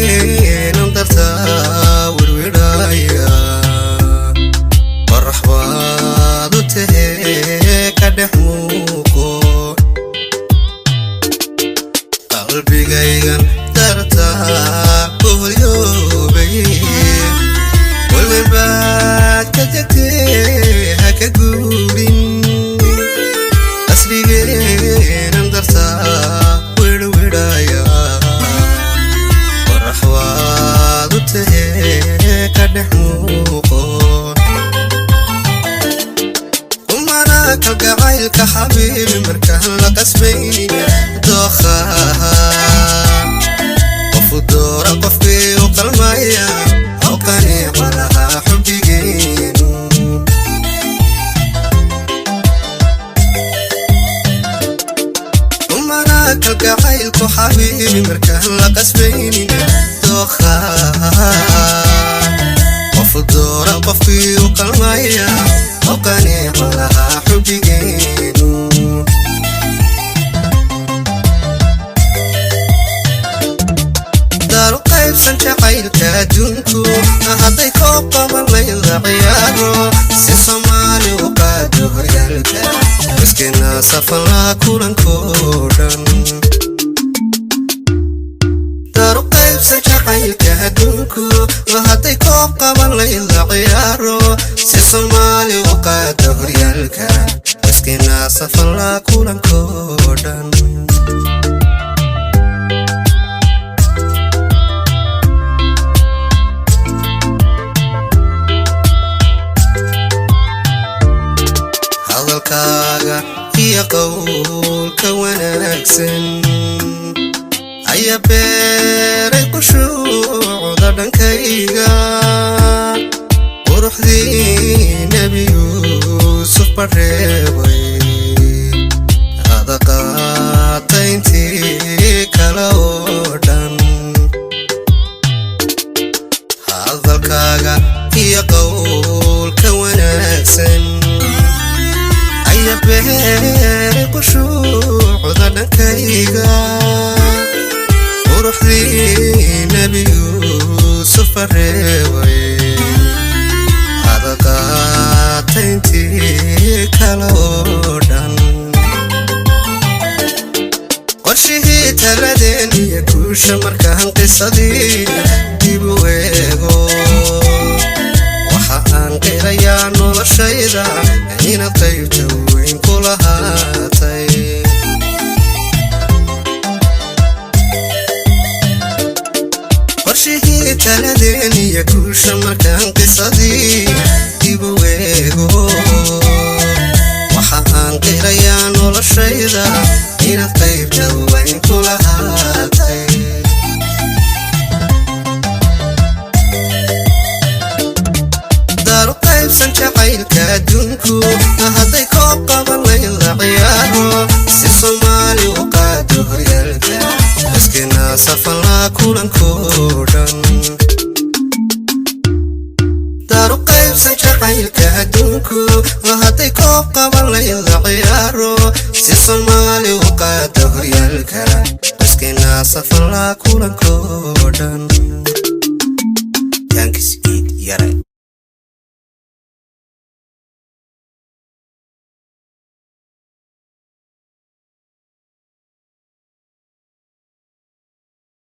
Qasrigeenan dartaa wirwidhaaya, qorax baad u tahee ka dhex muuqo. Qalbigaygan dartaa boholyoobay, welwel baad ka tagtee ha ka guurin. Qasrigeenan dartaa wirwidhaaya, qorax waad u tahee ka dhex muuqo. Kumana kalgacaylka xabiibi markaan la qasbaynin dookhaha, qofu doora qofkii u qalmaya oo qaniica lahaa xubbigeenu. Kumana kalgacaylku xabiibi markaan la qasbaynin dookhaha, qofu doora qofkii u qalmaya oo qaniica lahaa xubbigeenu. Daaru qaybsan jacaylka adduunku hadday koob qaban layda ciyaaro, si Soomaali u qaado horyaalka, miskiina safalaa kulankoo dhan. Daaru qaybsan jacaylka adduunku hadday koob qaban layda ciyaaro, si Soomaali u qaado horyaalka, miskiina safalaa kulankoo dhan. Hadalkaaga iyo qowlka wanaagsan ayaa beeray qushuucda dhankayga, quruxdii Nebi Yuusuf bareebay adaqaatayntii kale oo dhan. Hadalkaaga iyo qowlka wanaagsan ayaa beeray qushuucda dhankayga, quruxdii Nebi Yuusuf bareebay adaqaatayntii kale oo dhan. Qorshihii taladeen iyo guusha markaan qisadii dib u eego, waxa aan qirayaa noloshayda inaad qaybta weyn ku lahaatay. Qorshihii taladeen iyo guusha markaan qisadii dib u eego, waxa aan qirayaa noloshayda inaad qaybta weyn ku lahaatay. Daaru qaybsan jacaylka adduunku hadday koob qaban layda ciyaaro, si Soomaali u qaado horyaalka, miskiina safalaa kulankoo dhan. Daaru qaybsan jacaylka adduunku hadday koob qaban layda ciyaaro, si Soomaali u qaado horyaalka, miskiina safalaa kulankoo dhan. Thanks Iid Yare.